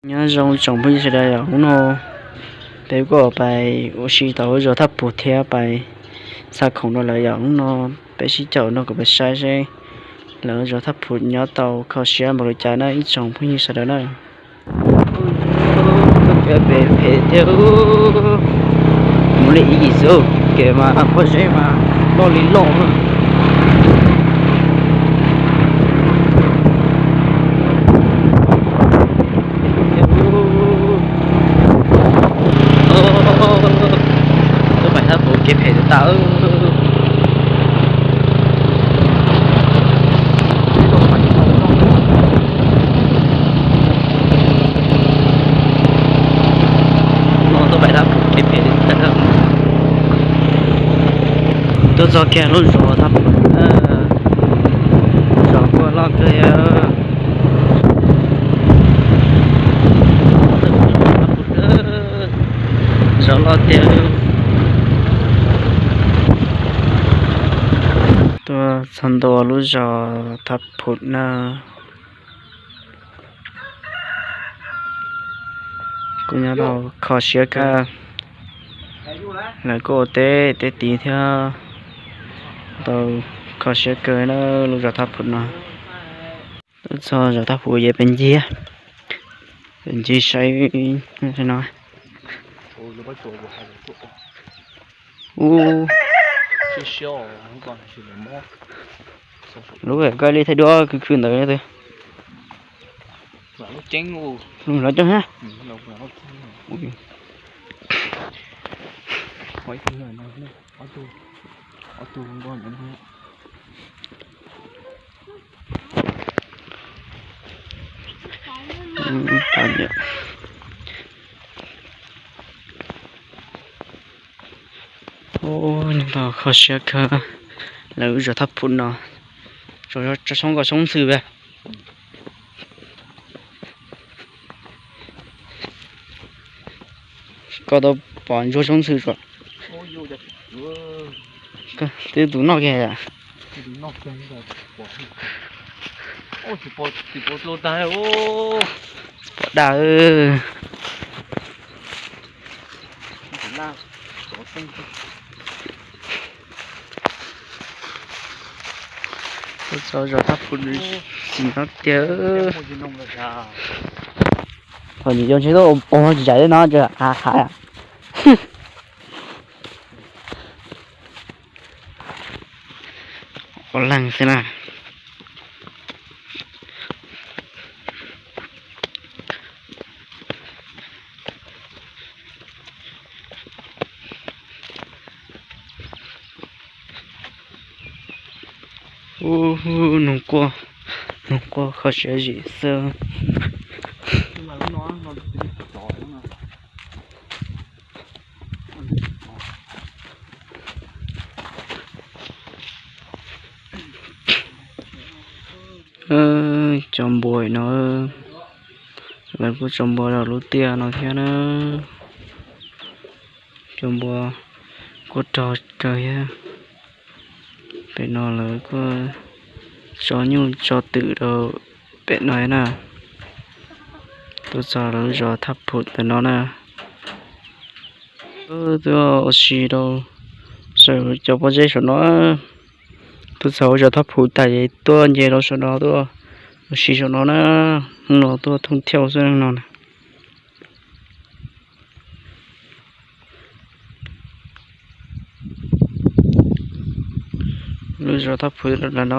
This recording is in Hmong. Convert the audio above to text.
Nyob zoo tsoom phooj ywg sawv daws yom, hnub no peb kuj pais ua si tau lub zos Thaj Pum thiab pais xa khoom rau lawv yom. Hnub no peb sib caum no kuv pais saib seb lawv zos Thaj Pum nyob tau kho siab npaum li cas na ib tsoom phooj ywg sawv daws na. Phem phem thiab, mus li ib yim xwb, kev mas pob zeb mas loj li loj. Tuaj pais Thaj Pum kev phem tas. Tuaj pais Thaj Pum kev phem tas. Tuaj txog kiag lub zos Thaj Pum, zos kuj loj kawg. Zos loj tiag. Tuaj txog ntua lub zos Thaj Pum na. Kuj nyob tau kho siab kawg. Lawv kuj ua teb teb tid thiab. Tau kho siab kawg na lub zos Thaj Pum no. Tuaj txog zos Thaj Pum ces pem ncig, pem ncig saib no. Ub, lub koj li thaij duab khwv khwv ntawd. Lub ceeb, lub ceeb ha. Ub, nws tau kho siab kawg. Lawv zos Thaj Pum no, tso soob koj soob ntxhw. Koj tau pom ntsuag soob ntxhw tso. Twb tus noj kiag. Pom dag. Tuaj txog zos Thaj Pum xim no tiag. Thaum nws yuav ntshe tuaj ua zais no, hav hav. Ua leeg xwb na. Ub, noog quaj, noog quaj kho siab zim xwb. Cov npua no, lawv kuj tso npua rau lub tiaj no thiab na. Cov npua kuj rog kawg thiab. Pem no lawv kuj tso nyuj tso twm rau pem no na. Tuaj txog lawv zos Thaj Pum ntawm no na. Tuaj ua si rau saum cov pob zeb saum no. Tuaj txog zos Thaj Pum tas es tuaj nce rau saum no tuaj ua si saum no na. Hnub no tuaj thooj thiauj xwb no na. Lub zos Thaj Pum no.